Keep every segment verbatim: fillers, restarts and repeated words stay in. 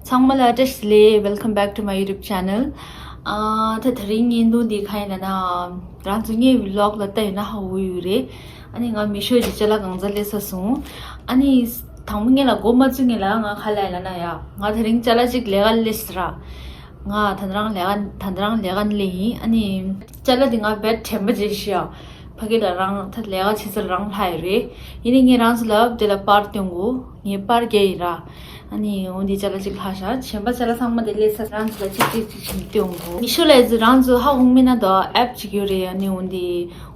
ཚང་མ་ལ་བཀྲ་ཤིས་བདེ་ལེགས། Welcome back to my YouTube channel. ཨ་ད་དེ་རིང་བརྙན་ཐུང་འདི་གང་ཡིན་ལབ་ན། རང་ཚོ་ངའི་vlog ལ་ལྟ་ཡོད་ན་ཧ་གོ་ཡོད་རེད། ཨ་ནི་ང་མི་ཤོ་ཅིག་ཅ་ལག་གང་ཚ་སླེབས་ཚར་སོང་། ཨ་ནི་དང་པོ་ངེད་ལ་མགོ་མ་ཚོས་ངེད་ལ་ང་ག་ལབ་ཡིན་ལབ་ན་ཡ། ང་དེ་རིང་ཅ་ལག་ཅིག་ལས་ཀ་སླེབས་ཟེར་ར། ང་ད་རང་ལས་ཀ་ད་རང་ལས་ཀ་སླེབས་ཡིན། ཨ་ནི་ཅ་ལག་འདི་ང་རྦད་དྲན་པ་བརྗེད་ཤག་ཕ་གི་ལ་རང་ད་ལས་ཀ་བྱེད་ས་རང་ལྷག་ཡོད་རེད། ཡིན་ནའི་ངས་རང་ཚོ་ལ་དེ་ལ་པར་སྟོན་དགོས། ངས་པར་རྒྱག་ཡིན་ར། ཨ་ནི་འོ་འདི་ཅ་ལག་ཅིག་ལྷག་ཤག་གཞན་པ་ཅ་ལག་ཚང་མ་དེ་སླེབས་ཚར། རང་ཚོ་ལ་གཅིག་གཅིག་གཅིག་བྱས་ནས་སྟོན་དགོས། མི་ཤོ་ལ་ཡི་ཚོ་རང་ཚོ་ཧ་གོ་མིན་ན་དོ་ཨེབ་ཅིག་ཡོད་རེད། ཨ་ནི་འོ་འདི་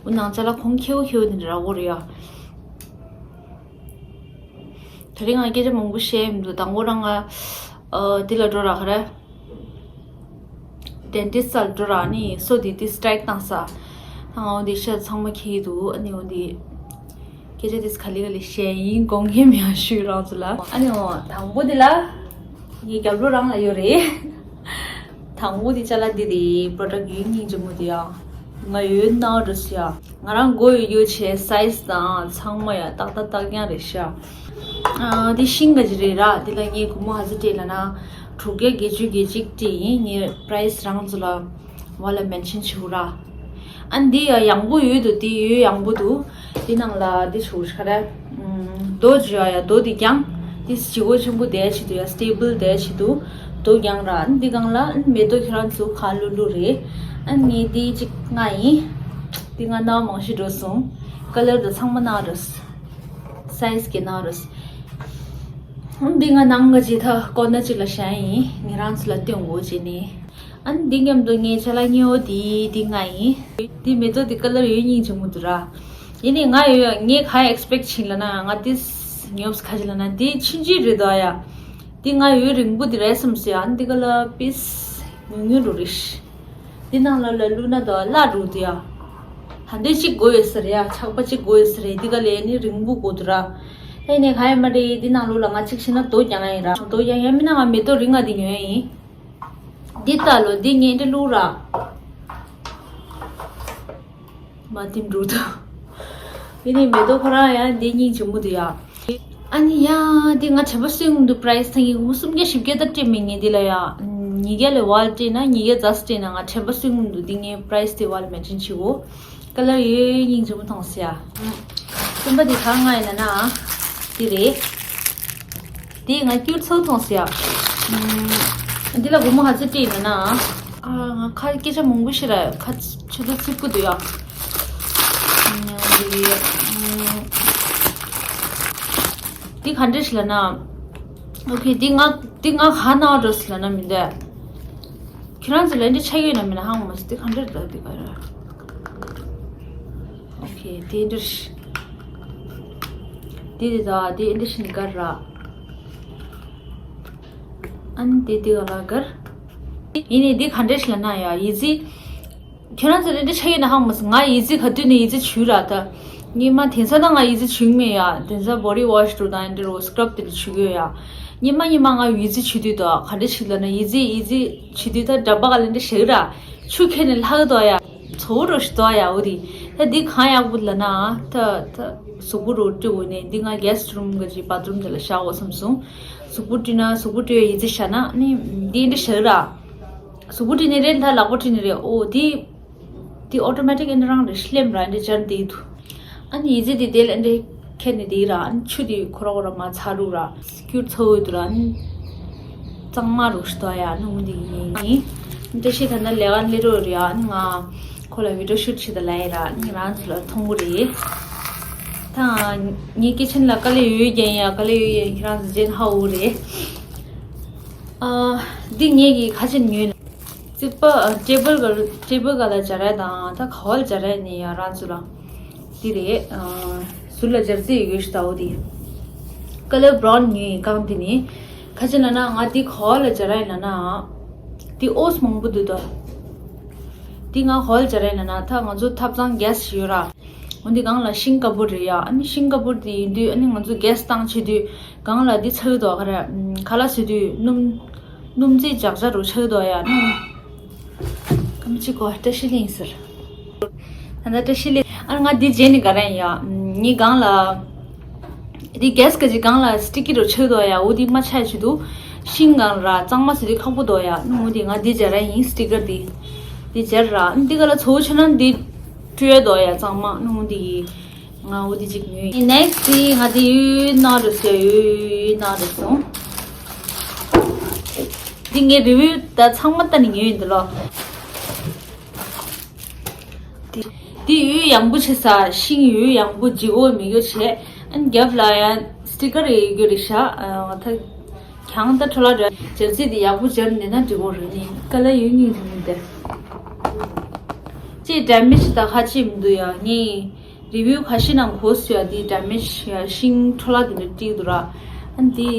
འོ་ནང་ཅ་ལག་གོང་ཁེའུ་ཁེའུ་དེ་འདྲ་རག་གོ་རེད་ཡ། དེ་རིང་ང་སྐད་ཆ་མང་པོ་བཤད་མི་འདུག་དང་པོ་རང་ང་ཨ་འདི་ལ་འགྲོ་ར་ག་རེ། dentist ལ་འགྲོ་ར། ཨ་ནི་སོ་འདི་ཏིས་ཊེག་བཏང་ས། ཨ་འོ་འདི་ཤ་ཚང་མ་ཁྱེར་གྱི་འདུག་ཨ་ནི་འོ་འདི་སྐད་ཆ་ཏིས་ག་ལེ་ག་ལེ་བཤད་ཡིན། དགོངས་འགལ་མེད་ཡ་ཞུ་རང་ཚོ་ལ། ཨ་ནི་འོ་དང་པོ་འདི་ལ་ངའི་རྒྱབ་ལོགས་རང་ལ་ཡོད་རེད། དང་པོ་འདི་ཅ་ལག་འདི་རེད། པྲོ་ཌག་ཡོད་སྙིང་རྗེ་མོ་འདི་ཡ། ང་ཡོད་ནའོ་འགྲོ་སི་ཡ། ང་རང་མགོ་ཡོད་ཡོད་བྱས་སའིས་དང་ཚང་མ་ཡ་ཏག་ཏག་ཏག་རྐྱང་རེད་ཤག་ཨ་འདི་ཤིང་ག་ཅི་རེད་ར། འདི་ལ་ངས་སྒོར་མོ་ག་ཚོད་སྤྲད་ལབ་ན། དྲུག་བརྒྱ་བརྒྱད་ཅུ་གྱ་གཅིག་སྤྲད་ཡིན། ངས་པ་རའེ་སི་རང་ཚོ་ལ་ཝ་ལ་མེན་ཤན་བྱེད་དགོས་ར། ཨ་འདི་ཡ་ཡང་པོ་ཡོད་འདུག་འདི་ཡོད་ཡང་པོ་འདུག་འདི་ནང་ལ་འདི་བྱུག་ཤ་ར། རྡོ་བྱུག་ཡ། རྡོ་འདི་རྐྱང་། འདི་ལྗིད་ཁོག་ཆེན་པོ་བསྡད་བྱེད་དུ་ཡ། སི་ཊེ་བལ་བསྡད་བྱེད་དུ་རྡོ་རྐྱང་ར། ཨ་འདི་སྒང་ལ་ཨ་མེ་ཏོག་ཁྱེད་རང་ཚོ་གང་བླུགས་བླུགས་རེད། ཨ་ངས་འདི་གཅིག་མངགས་ཡིན། འདི་ང་ནང་མང་ཤོས་འགྲོ་སོང་། ཀ་ལར་དང་ཚང་མ་ནང་རེད། སའིས་གི་ནང་རེད། ཨ་འདི་ང་ནང་ག་ཅིག་ད་ཀོ་ནར་གཅིག་ལ་བཞག་ཡིན། ངས་རང་ཚོ་ལ་སྟོན་དགོས་བྱས་ནས། ཨ་ནི་འདི་མཉམ་དུ་ངའི་ཅ་ལག་སྨྱོ་འདི་འདི་མངགས་ཡིན། འདི་མེ་ཏོག་འདི་ཀ་ལར་ཡོད་སྙིང་རྗེ་མོ་འདུག་ར། ཡིན་ནའི་ང་ཡོད་ངས་ག་ཨེག་སི་པེག་བྱིན་ལབ་ན་ང་འདི་ཉོབ་ག་ཅི་ལབ་ན་འདི་ཆུང་ཆུང་རེད་དོ་ཡ། འདི་ང་ཡོད་རིང་པོ་འདི་རེད་བསམ་སོང་ཡ། འདི་ག་ལ་པིས་ཉུང་ཉུང་འགྲོ་རེད། འདི་ནང་ལ་ལ་བླུགས་ན་དོ་བརླག་འགྲོ་འདི་ཡ། ད་འདི་གཅིག་དགོས་ཡོད་ས་རེད་ཡ། ཆག་པ་གཅིག་དགོས་ཡོད་ས་རེད། འདི་ག་ལས་ནི་རིང་པོ་དགོས་འདུག་ར། ཨེ་ནས་ག་ཡ་མ་རེད། འདི་ནང་ལོགས་ལ་ང་གཅིག་བྱིན་ན་རྡོ་རྒྱག་ཡ་ཡིན་ར། རྡོ་རྒྱག་ཡ་མིན་ན་ང་མེ་ཏོག་རིང་ང་འདི་ཉོ་ཡ་ཡིན། འདི་ལྟ་ལོ། འདི་ངས་འདི་བླུགས་ར། མ་བསྟིམ་འགྲོ་ད། འདི་ནི་མེ་ཏོག་ཁོ་རང་ཡང་འདི་སྙིང་རྗེ་མོ་འདུག་ཡ། ཨ་ནི་ཡ་འདི་ང་དྲན་པ་གསོས་ཀྱི་མི་འདུག་པ་རའེ་སི་ད་ངས་སྒོར་མོ་སུམ་བརྒྱ་བཞི་བརྒྱ་ད་སྤྲད་མེད་ངས་འདི་ལ་ཡ། ཉིས་བརྒྱ་ལས་ཝལ་སྤྲད་ན་ཉིས་བརྒྱ་རྩ་སྤྲད་ན་ང་དྲན་པ་གསོས་ཀྱི་མི་འདུག་འདི་ངའི་པ་རའེ་སི་དེ་ཝལ་མེན་ཤན་བྱེད་དགོས། ཀ་ལར་ཡོད་སྙིང་རྗེ་མོ་མཐོང་སོང་ཡ། གསུམ་པ་དེ་གང་ང་ཡིན་ན་ན། དེ་རེད། དེ་ང་སྐྱུར་ཚོགས་མཐོང་སོང་ཡ། འདི་ལ་སྒོར་མོ་ག་ཚོད་སྤྲད་ཡིན་ན་ན། ཨ་ང་ཁ་སྐད་ཆ་མང་པོ་ཞིག་ར་ཁ་ཆུ་ཚོད་ཚིག་པོ་འདུག་ཡ། འདི་ག་འདྲ་ཞིག་ལབ་ན། ཨོ་ཁེ། འདི་ང་འདི་ང་ག་ན་འགྲོ་སི་ལབ་ན་མི་འདུག་ཁྱེད་རང་ཚོ་ལ་འདི་ཆ་ཡོད་ན་མེད་ན་ཧང་མ་སི། འདི་ག་འདྲ་རེད། འདི་ག་རེད། ཨོ་ཁེ། དེ་འདྲ་ཞིག་དེ་དེ་དག་དེ་འདྲ་ཞིག་གར་ར། ཨན་དེ་དེ་ག་ལ་གར། ཡིན་ནའི་འདི་ག་འདྲ་ཞིག་ལབ་ན་ཡ་ཡི་ཙི། ཁྱོད་རང་ཚོ་དེ་འདྲ་ཆ་ཡོད་ན་ཧང་མ་སི། ང་ཡི་ཙི་ག་དུས་ནས་ཡི་ཙི་བྱུག་ར་ད། སྔོན་མ་དེང་སང་ད་ང་ཡི་ཙི་བྱུག་མེད་ཡ། དེང་སང་བོ་ཌི་ཝ་ཤི་དུ་དང་འདི་རོ་སི་ཀྲབ་དེ་འདྲ་བྱུག་ཡོད་ཡ། སྔོན་མ་སྔོན་མ་ང་ཡི་ཙི་བྱུག་དུས་དོ་ག་འདྲ་ཞིག་ལབ་ན་ཡི་ཙི་ཡི་ཙི་བྱུག་དུས་ད་འདྲ་པ་ག་ལེ་འདྲ་ཞིག་ར། ཆུ་ཁྱེར་ནས་ལྷག་དོ་ཡ། ཚོ་བོ་རོ་ཞིག་དོ་ཡ། འོ་དེ་ད་འདི་གང་ཡག་པོ་ལབ་ན་ད་ད་གཟུགས་པོ་རོ་བཀྲུ་དགོས་ནས་འདི་ང་གེ་སི་ཊི་རུམ་ག་ཅིག་བཱ་ཐི་རུམ་དེ་ལ་བཞག་འོ་བསམ་སོང་། གཟུགས་པོ་བཀྲུས་ན་གཟུགས་པོ་བཀྲུས་ཡ་ཡི་ཙི་བཞག་ན་ནི་འདི་འདྲ་ཞིག་ར། གཟུགས་པོ་བཀྲུས་ནས་རེད། ད་ལག་པ་བཀྲུས་ནས་རེད། ཨོ་དེ། དེ་ཨོ་ཊོ་མེ་ཊིག་ཨེ་འདྲ་རང་རེད། ཤི་ལེམ་ར་ཨེ་འདྲ་སྦྱར་དེ་འདུག་ཨ་ནི་ཡི་ཙི་དེ་དེ་ལ་ཨེ་འདྲ་ཁྱེར་ནས་དེ་ར། ཨ་ནི་ཆུ་དེ་ཁོ་ར་ཁོ་ར་མ་ཚ་རུག་ར། སྐྱུར་ཚ་འོས་འདུག་ར། ཨ་ནི་གཙང་མ་རུག་ཤི་དོ་ཡ། ཨ་ནི་འོ་འདི་ཡིན་ཡིན། བཀྲ་ཤིས་ད་ལྟ་ལས་ཀ་སླེབས་འགྲོ་རེད་ཡ། ཨ་ནི་ང་ཁོ་ལ་བི་ཌིའོ་ཤུ་ཊི་བྱེད་ད་ལབ་ཡ་ར། ཨ་ནི་རང་ཚོ་ལ་མཐོང་གི་རེད། ད་ངའི་ཀི་ཆན་ལ་དཀའ་ལས་ཡོད་ཀྱང་ཡ། དཀའ་ལས་ཡོད་ཡ། ཁྱེད་རང་ཚོ་རྗེས་ཧ་འུ་རེད། ཨ་འདི་ངེད་ཀྱི་ཁ་ཆེན་ཉོས་ན། རྩིག་པ་ཨ་ཊེ་བལ་ག་ཊེ་བལ་ག་ལ་སྦྱར་ཡ་དང་ད་ག་བ་ལ་སྦྱར་ཡ་ནི་ཡ་རང་ཚོ་ལ། འདི་རེད། ཨ་ཟུར་ལ་སྦྱར་རྩིས་ཡོད་ཤི་ད་འོ་དེ། ཀ་ལར་བྷ་རའུན་ཉོས་ཡིན་གང་དེ་ནི། ཁ་ཆེན་ལ་ན་ང་འདི་ག་བ་ལ་སྦྱར་ཡ་ན་ན། འདི་ཨོས་མང་པོ་འདུག་ད། འདི་ང་ག་བ་ལ་སྦྱར་ཡ་ན་ན། ད་ང་ཚོ་ཐབ་ཚང་གེ་སི་ཡོད་ར། འོ་འདི་སྒང་ལ་ཤིང་ཀ་བུར་རེད་ཡ། ཨ་ནི་ཤིང་ཀ་བུར་དེ་ཡིན་དུས་ཨ་ནི་ང་ཚོ་གེ་སི་བཏང་བྱེད་དུས་སྒང་ལ་འདི་ཚ་གི་དོ་ག་ར། ཁ་ལག་བཟོས་དུས་སྣུམ་སྣུམ་རྩི་འཇག་འཇག་རུ་ཆགས་དོ་ཡ། ནི་ཀམ་ཅི་གོ་བཀྲ་ཤིས་གླིང་ཟེར། ད་ལྟ་བཀྲ་ཤིས་གླིང་། ཨ་ང་འདི་རྗེས་ནི་ག་ར་ཡིན་ཡ། ངའི་སྒང་ལ་འདི་གེ་སི་ག་ཅིག་སྒང་ལ་སི་ཊི་ཀི་རུ་ཆགས་དོ་ཡ། འོ་འདི་མ་ཆགས་བྱེད་དུ་ ཤིང་གང་ར་གཙང་མ་ཟེར་དུས་ཁག་པོ་འདུག་ཡ། ནུ་འདི་ང་འདི་སྦྱར་ར་ཡིན། སི་ཊི་ཀར་འདི། འདི་སྦྱར་ར། འདི་ག་ལ་ཚོ་ཆ་ན་འདི་སྤྲོད་འདུག་ཡ། གཙང་མ་ནུ་འདི་ང་འོ་འདི་གཅིག་ཉོས་ཡིན། ནེག་སི་འདི་ང་འདི་ཡུལ་ནང་རུ་སོང་། ཡུལ་ནང་རུ་སོང་། འདི་ངའི་རི་བིའུ་ད་ཚང་མ་ལྟ་ནས་ཉོས་ཡིན་འདི་ལོ། དེ་དེ་ཡུལ་ཡང་པོ་ཆེ་ས། ཤིང་ཡུལ་ཡང་པོ་ལྗིད་ཁོག་མི་རྒྱུ་བྱས། ཨན་རྒྱབ་ལ་ཡང་སི་ཊི་ཀར་རེ་ཡོད་རྒྱུ་རེད་ཤག་ཨ་ད་གྱང་ད་འཕྲོ་བརླག་རེད། སྦྱར་རྩིས་དེ་ཡག་པོ་སྦྱར་ནས་ན་འགྲིག་གོ་རེད། ནི་ཀ་ལ་ཡུལ་སྙིང་རུས་མི་འདུག་ཅེས་ཌེ་མེཇ་ད་ཁ་ཅིག་མི་འདུག་ཡ། ངས་རི་བིའུ་ཁ་ཤས་ནང་གོ་སོང་ཡ། དེ་ཌེ་མེཇ་ཡ་ཤིང་འཕྲོ་བརླག་དེ་འདྲ་བྲིས་འདུག་ར། ཨན་དེ་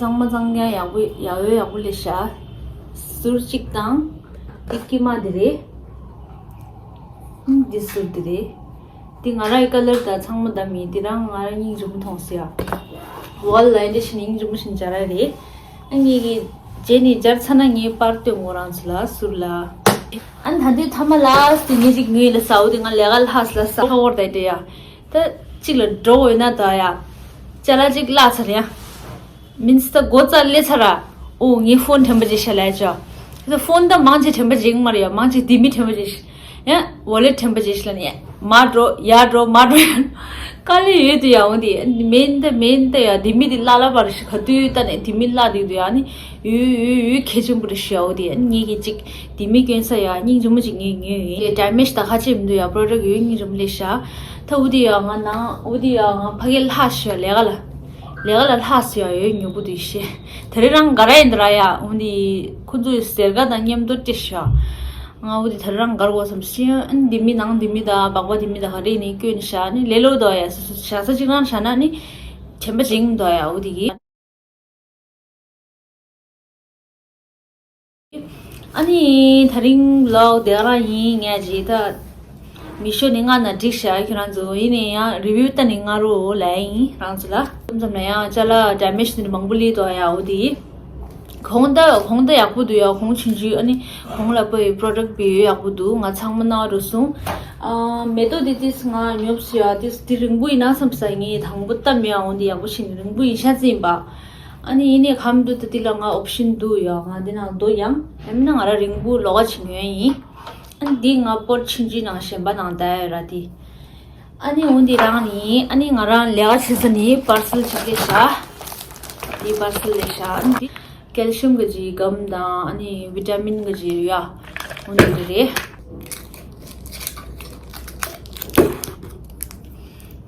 གཙང་མ་གཙང་རྐྱང་ཡག་པོ་ཡག་ཡོད་ཡག་པོ་ལས་ཤག་ཟུར་གཅིག་དང་། དེ་དཀྱིལ་མ་དེ་རེད། ཨང་འདི་ཟུར་དེ་རེད། དེ་ང་རང་གི་ཀ་ལར་དང་ཚང་མ་འདམ་ཡིན། དེ་རང་ང་རང་སྙིང་རྗེ་མོ་མཐོང་སོང་ཡ། ཝལ་ལ་ཡིན་འདྲ་ཞིག་སྙིང་རྗེ་མོ་ཞིག་སྦྱར་ར་རེད། ཨ་ངེད་ཀྱི་རྗེས་ནས་སྦྱར་ཚར་ན་ངས་པར་སྟོན་གོ་རང་ཚོ་ལ་ཟུར་ལ། ཨ་ད་འདི་ཐ་མ་ལ་སི་ཊི་ངེད་ཅིག་ངུས་ལ་ཟའོ་དེ་ང་ལས་ཀ་ལྷག་ལ་ས་ཧ་བོར་ད་འདྲ་ཡ། ད་གཅིག་ལ་འགྲོ་འོས་ན་ད་ཡ། ཅ་ལག་ཅིག་བརླག་ཚར་ཡ། མིན་སི་ད་སྒོ་རྩ་སླེབས་ཚར་ར། ཨོ་ངའི་ཕོན་དྲན་པ་བརྗེད་ཤག་ལབ་ཡ་ཅོ། ད་ཕོན་ད་མང་ཆེ་དྲན་པ་བརྗེད་ཀྱི་མ་རེད་ཡ། མང་ཆེ་ལྡེ་མིག་དྲན་པ་བརྗེད་ཤག་ཡ་ཝོ་ལེཊ་དྲན་པ་བརྗེད་ཤག་ལབ་ནས་ཡ། མར་འགྲོ་ཡར་འགྲོ་མར་འགྲོ་ཡ། དཀའ་ལས་ཡོད་དུ་ཡ། འོང་དེ་མིན་ད་མིན་ད་ཡ་ལྡེ་མིག་དེ་བརླག་བརླག་པ་རེད་ཤག་ག་དུས་ལྟ་ནས་ལྡེ་མིག་བརླག་དུས་དུ་ཡ་ནི་ཡུ་ཡུ་ཡུ་གལ་ཆེན་པོ་རེད་ཤག་འོ་དེ་ངེད་ཀྱི་ཅིག་ལྡེ་མིག་སྐྱོན་ས་ཡ་སྙིང་རྗེ་མོ་ཅིག་ངས་ཉོས་ཡིན། དེ་ཌེ་མེཇ་ད་ཁ་ཆེ་མི་འདུག་ཡ། པྲོ་ཌག་ཡོད་སྙིང་རྗེ་མོ་ལས་ཤག་ད་འོ་དེ་ཡ་ང་ནང་འོ་དེ་ཡ་ང་ཕ་གི་ལྷག་ཤག་ལས་ཀ་ལ། ལས་ཀ་ལ་ལྷག་སོང་ཡ། ཡོད་ཉོ་བུ་དུ་ཤེས། དེ་རིང་རང་ག་ར་ཡིན་འདི་ར་ཡ། འོ་འདི་ཁོ་ཚོའི་ཟེར་ག་དང་མཉམ་དུ་སྤྲད་ཤག་ང་འོ་འདི་དེ་རིང་རང་གར་བ་བསམ་ཤེས། ཨ་ནི་ལྡེ་མིག་ནང་ལྡེ་མིག་དང་སྦག་སྦག་ལྡེ་མིག་དང་ག་རེ་ནི་སྐྱོན་ཤག་ནི་ལས་ལོ་དོ་ཡ་སོ་སོ་བྱ་ས་ཅིག་རང་བྱ་ན་ནི་དྲན་པ་བྱེད་མི་འདུག་ཡ། འོ་འདི་གི་ཨ་ནི་དེ་རིང་ལོག་དེ་རང་ཡིན། ངས་ཇི་ད་མི་ཤོ་ནི་ང་ན་འགྲིག་ཤག་ཁྱེད་རང་ཚོ་ཡིན་ནི་ཡང་རི་བིའུ་ལྟ་ནི་ང་རོ་ལ་ཡིན་རང་ཚོ་ལ། ཙམ་ཙམ་ན་ཡང་ཅ་ལག་ཌེ་མེཇ་ནི་མང་པོ་ལི་དོ་ཡ། འོ་དེ་གོང་ད་གོང་ད་ཡག་པོ་འདུག་ཡ། གོང་ཆུང་ཆུང་ཨ་ནི་གོང་ལ་པའི་པྲོ་ཌག་པའི་ཡག་པོ་འདུག་ང་ཚང་མ་ན་རུ་སོང་། ཨ་མེ་ཏོག་དེ་ཏིས་ང་ཉོབ་སི་ཡ་ཏིས་དེ་རིང་པོ་ཡིན་ན་བསམ་ས་ངས་དང་པོ་ལྟ་མེད་ཡ། འོ་དེ་ཡག་པོ་ཞིག་རིང་པོ་ཡིན་ཤ་ཙི་ཡིན་པ། ཨ་ནི་ཡིན་ནའི་ཁམ་དུ་ད་དེ་ལ་ང་ཨོབ་ཤིན་འདུག་ཡ། ང་འདི་ནང་འདུག་ཡང་ཡང་མིན་ན་ང་ར་རིང་པོ་ལོག་ག་ཕྱིན་ཡོད་ཡིན། ཨ་ནི་འདི་ང་པོར་ཆིན་ཅི་ནང་གཞན་པ་ནང་ད་ཡ་ར་དེ། ཨ་ནི་འོ་འདི་རང་ནི་ཨ་ནི་ང་རང་ལས་ཀ་བྱེད་ས་ནི་པར་སེལ་ཅིག་ལས་བཞག་འདི་པར་སེལ་ལས་བཞག་ཨ་ནི་འདི་ཀེལ་ཤིམ་གི་ཅིག་སྒམ་དང་ཨ་ནི་ཝི་ཊ་མིན་གི་ཅིག་ཡ། འོ་འདི་འདི་རེད།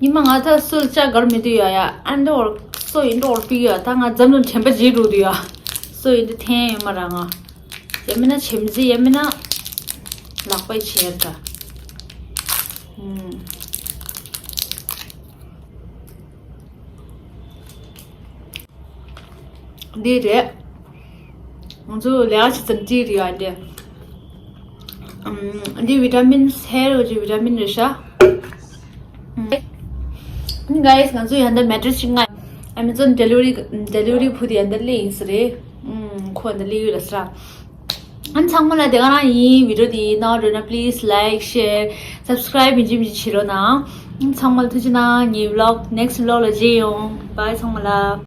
ཉི་མ་ང་ད་སོ་ལྕགས་གར་མི་འདུག་ཡ་ཡ། ཨ་འདྲ་བར་སོ་ཡིན་འགྲོ་བར་ཕིག་ཡ། ད་ང་འཛམ་གླིང་དྲན་པ་བརྗེད་འགྲོ་འདུག་ཡ། སོ་ཡིན་འདི་འཐེན་ཡོད་མ་ར་ང་། ཡ་མིན་ན་བྱེམ་རྩེ་ཡ་མིན་ན་ལག་པའི་ཆེར་ད། ཨུམ། འདི་རེད། ང་ཚོ་ལས་ཀ་བྱེད་ཙམ་ཅིག་རེད་ཡ་འདི། ཨམ། འདི་ཝི་ཊ་མིན་སི་ཧེར་གི་ཝི་ཊ་མིན་རེད་ཤག་ཨམ། ཨ་ནི་གྷའི་སི་ང་ཚོ་ཡ་འདི་མེ་ཊི་རེ་སི་ཞིག་ང་ཨེ་མེ་ཛོན་ཌེ་ལི་ཝ་རི་ཌེ་ལི་ཝ་རི་ཕུ་དེ་ཡ་འདི་སླེབས་ཡིན་ས་རེད། ཨམ། ཁོ་འདི་སླེབས་ཡོད་ལ་ས། ཨ་ནི་ཚང་མ་ལ་དེ་ག་རང་ཡིན། བི་ཌི་ཡོ་འདི་ནང་འགྲོ་ན་པི་ལི་སི་ལའིཀ་ཤེར་སབ་སི་ཀ་རའིབ་ཡིན་གཅིག་མིན་གཅིག་བྱེད་རོགས་གནང་། ཨ་ནི་ཚང་མ་ལ་ཐུགས་རྗེ་གནང་། ངའི་ཝི་ལོག་ནེག་སི་ཊི་ཝི་ལོག་ལ་མཇལ་ཡོང་། བྷའི་ཚང་མ་ལ།